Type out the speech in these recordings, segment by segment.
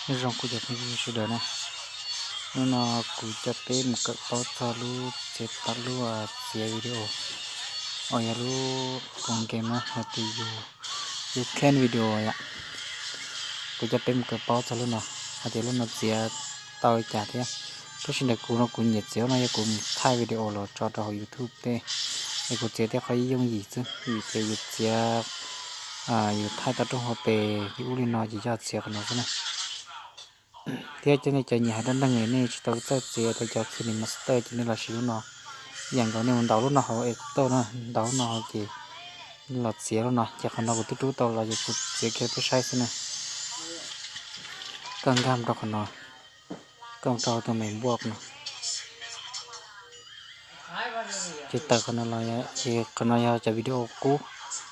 Nyob zoo kuv cov phooj ywg sawv daws na, hnub no kuv coj peb mus kawm paub txog lub txiav, lub txiav video uas yog lub program game no hais tias yus, yus kheej video yom. Kuv coj peb mus kawm paub txog lub no, hais tias lub no txiav tau li cas thiab. Tab sis ntawm kuv no kuv nyiam txiav no yog kuv mus thaij video los tso rau hauv YouTube tej, es kuv txiav tej qhov yooj yim xwb, vim tias yus txiav, yus thaij tau rooj hauv pes yus ub li no ces yog txiav qhov no xwb na. Thiab cov nej cov nyiam hais dab neeg nej tsis tau txawj txiav cov KineMaster ces nej los siv lub no. Ib yam nkaus nej mus ntaus lub no hauv App Store na, ntaus lub no hauv ces los txiav lub no, ces qhov no kuv twb rub tau los ces kuv txiav kiag peb saib xwb na. Koj nkag mus rau qhov no, koj mus rau tus me npua no, ces tawm qhov no los, ces qhov no yog cov video qub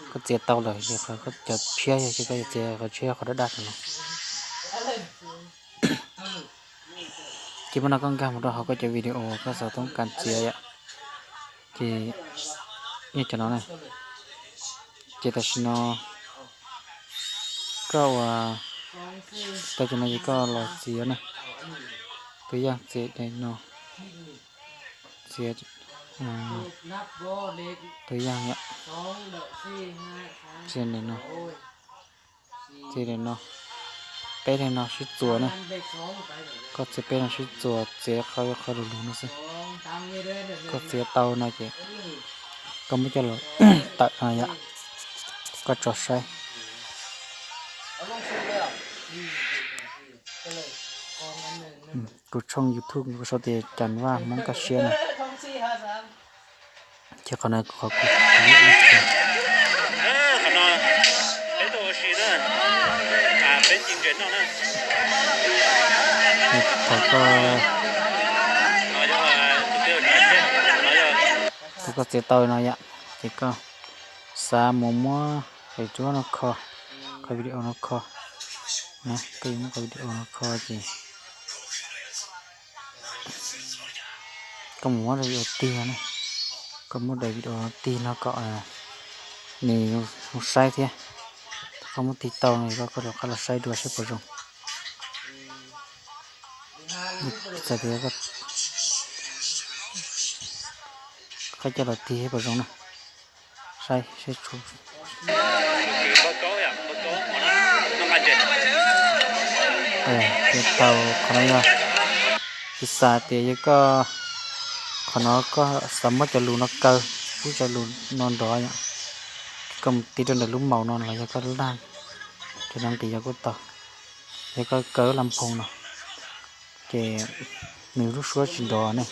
koj txiav tau lawm, ces qhov cov tshiab yog, ces koj yuav txiav qhov tshiab yog qhov dawb dawb no. Ces muab no koj nkag mus rau hauv koj cov video koj xav toob kas txiav yom. Ces nyob cov no ne, ces tam sim no koj ua tau cov no ces koj los txiav na. Tus yaj txiav daim no, txiav tus yaj yom, txiav daim no, txiav daim no, peb daim no sib txuas na. Koj txiav peb no sib txuas, txiav qhov, qhov lus lus no xwb. Koj txiav tau no ces koj muab coj los tawm no yom, koj tso saib. Kuv tshooj YouTube kuv sau tias Cas Vaj Hmoob Kaj Siab no. Ces qhov no qhov kuv, thaum koj, thaum koj txiav tau no yom, ces koj xav mus muab qhov no kho, qhov video no kho, koj yuav muab qhov video no kho ces koj mus muab daim video tig no, koj muab daim video tig no kom nws zoo saib thiab. Koj muab tig tau no koj rov qab los saib dua saib puas zoo. Txawm tias koj coj los tig puas zoo na, saib seb tshua. Ces tau qhov no yog, piv xam tias yog koj, qhov no koj xav muab cov lus no kaw, pub cov lus no nrov yom, koj mus tig rau ntawm lub maus no los yog koj laj cov no nqis yog kuj tau. Yog koj kaw laj phoos no ces nws lub suab tsis nrov ne,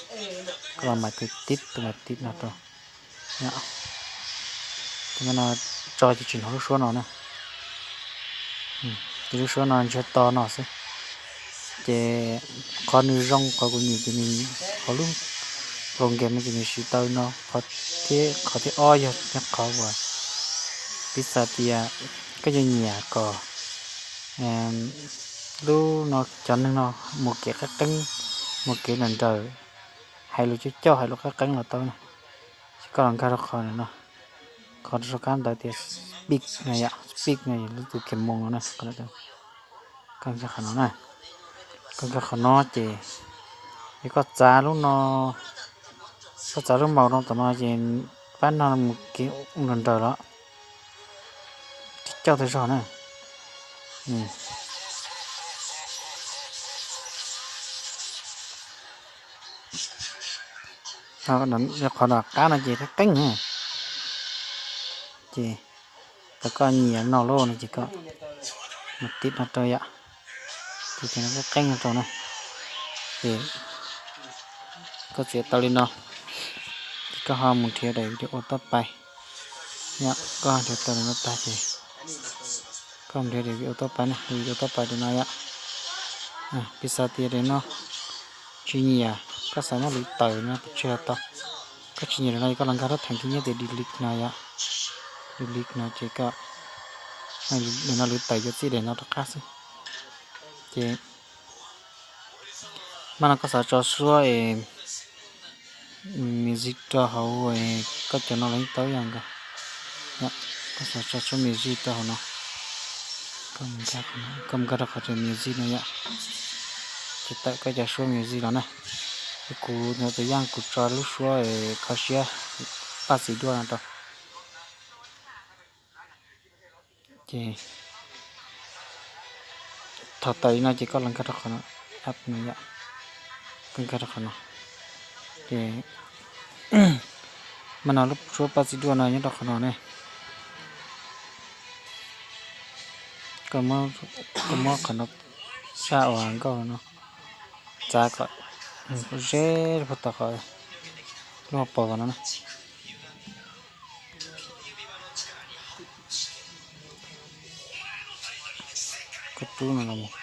koj los mam tus tib tus mam tib no rau. Ces no tso ces tsis hnov lub suab no na. Ces lub suab no ntsiag to no xwb. Ces qhov nws zoo, qhov kuv nyiam ces nws, qhov lub program no ces nws siv tau no. Qhov thib ob yog qhov uas piv xam tias koj yuav nyiam kom lub no cov neeg no mus kev qeeb qeeb, mus kev nrawm nrawm, hais lus coj coj hais lus qeeb qeeb los tau na. Ces koj los nkag rau qhov no, qhov rau sab qab ntawd tias speak no yom, speak no yog lub tus Pokemon no na. Koj nkag qhov no na, koj nkag qhov no ces yog koj txav lub no, koj txav lub maus rau tom no ces pab no mus kev nrawm nrawm los coj tau zog na. Qhov no qab no ces qeeb qeeb na, ces thaum koj nyiam no lawm no ces koj mus tib no rau yom, ces no qeeb qeeb no rau na. Ces koj txiav tau li no, ces koj ho mus nrhiav daim video tuaj pais. Yom, koj nrhiav tau li no tag ces koj mus nrhiav daim video tuaj pais na, video tuaj pais li no yom. Piv xam tias daim no tsis nyiam, koj xav muab lwv tawm no pes tsawg tau. Koj tsis nyiam li no koj los nkag lub theem khib nyiab tias delete no yom. Delete no ces koj, daim no lwv tawm yuav txij daim no rov qab xwb. Ces mas no koj xav tso suab es music rau hauv koj cov no los yeej tau ib yam nkaus. Koj xav tso suab music rau hauv no, Koj mus nkag rau qhov music no yom. Ces tawm koj cov suab music los na. Es kuv no tus yaj kuv tso lub suab kho siab paj xim duaj no rau. Ces thaum tawm li no ces koj los nkag rau qhov no, app no yom, koj nkag rau qhov no. Ces mas no lub suab paj xim duaj no nyob rau qhov no ne. Koj muab qhov no saj uas nkauj no txav kom ze puag tom qhov lub hauv paus no na. Koj rub no los,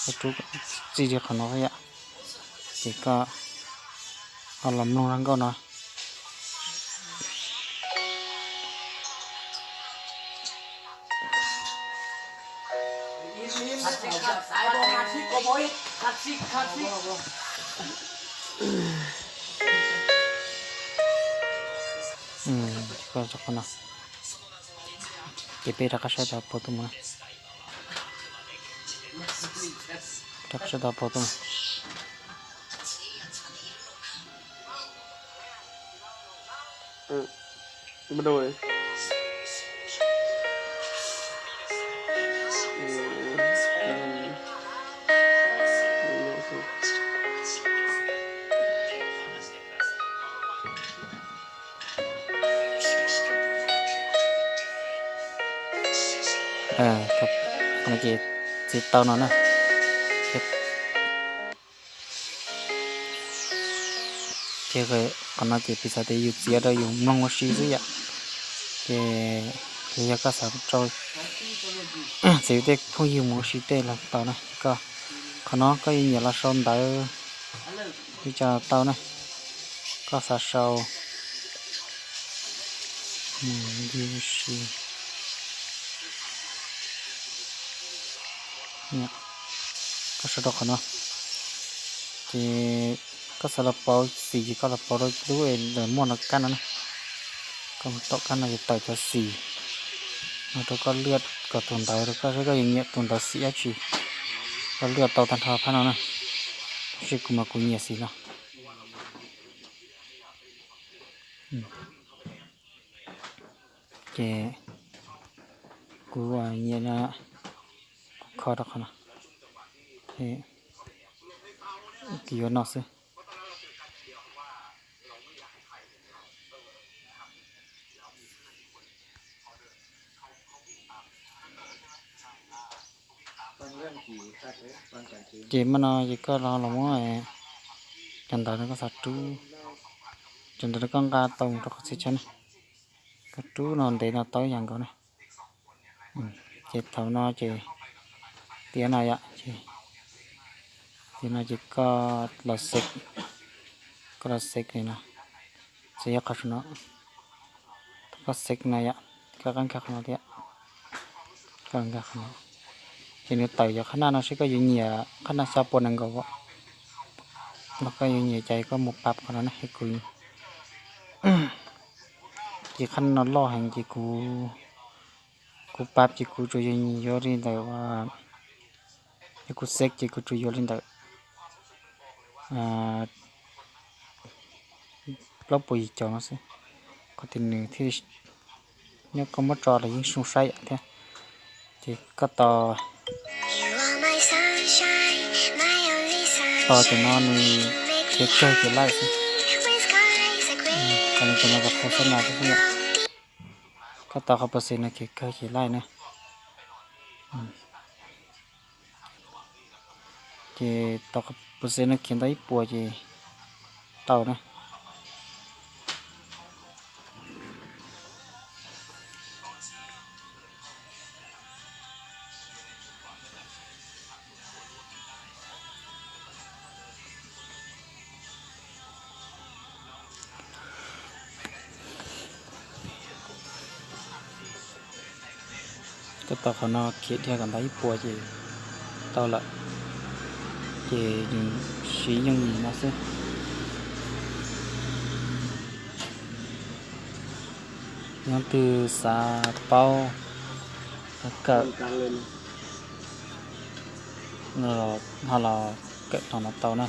koj rub txij li qhov no yom, ces koj ho los mloog zaj nkauj no. Ces peb rov qab saib tau pua tuaj mus, rov qab saib tau pua tuaj mus. Ces txiav tau no na. Ces qhov no ces piv xam tias yus txiav rau yus mloog ua si xwb yom. Ces yog koj xav rau, txiav yus tej phooj ywg mus ua si tej los tau na. Koj, qhov no koj yuav nyiam los sau ntawv li cas tau na. Koj xav sau mus ua si, koj sau rau qhov no. Ces koj xav los pauv xim ces koj los pauv rau lub ntawm muaj no kab no na. Koj mus tom kab no ces tawm cov xim no rau koj lwaj kom tus ntawd rau koj seb koj yuav nyiam tus ntawd xim dab tsi. Koj lwaj tau tag nrho phab no na. Tab sis kuv mas kuv nyiam xim no. Ces kuv nyiam no, kuv kho rau qhov no, kuv yuav no xwb. Ces mas no ces koj los los muab cov ntawv no koj xav rub, cov ntawv no koj nqa tau mus rau qhov txhia chaw na. Koj rub no ntev no tau ib yam nkaus na. Ces thaum no ces tiav no yom, tiav no ces koj los xev, koj los xev li no, txawm yog qhov saum no, koj xev no yom, koj qab nkag qhov no thiab, koj nkag qhov no, ces nws tawm cov qhab naj no seb koj yuav nyiam qhab naj xya pua nees nkaum los koj yuav nyiam cas koj mus pab qhov no na. Kuv, ces qhab no loj heev ces kuv, kuv pab ces kuv tsuas yuav nyiam yuav li ntawm, yog kuv xev ces kuv tsuas yuav li ntawm plaub puas yim caum no xwb, qhov tias nws thiaj, nyob koj muab tso los yeej zoo saib yam thiab. Ces koj tos, tos cov no nws khiav kawg ces laij xwb. Qhov no cov no qhov xab na xwb. Koj tos qhov percent no khiav kawg ces laij na. Ces tos qhov percent no khiav ntau ib puas ces tau na. Koj tos qhov no khiav dhia kom ntau ib puas ces tau lawm, ces nws siv yooj yim no xwb. Leej twg xav paub Kawm, ho los kawm los no tau na.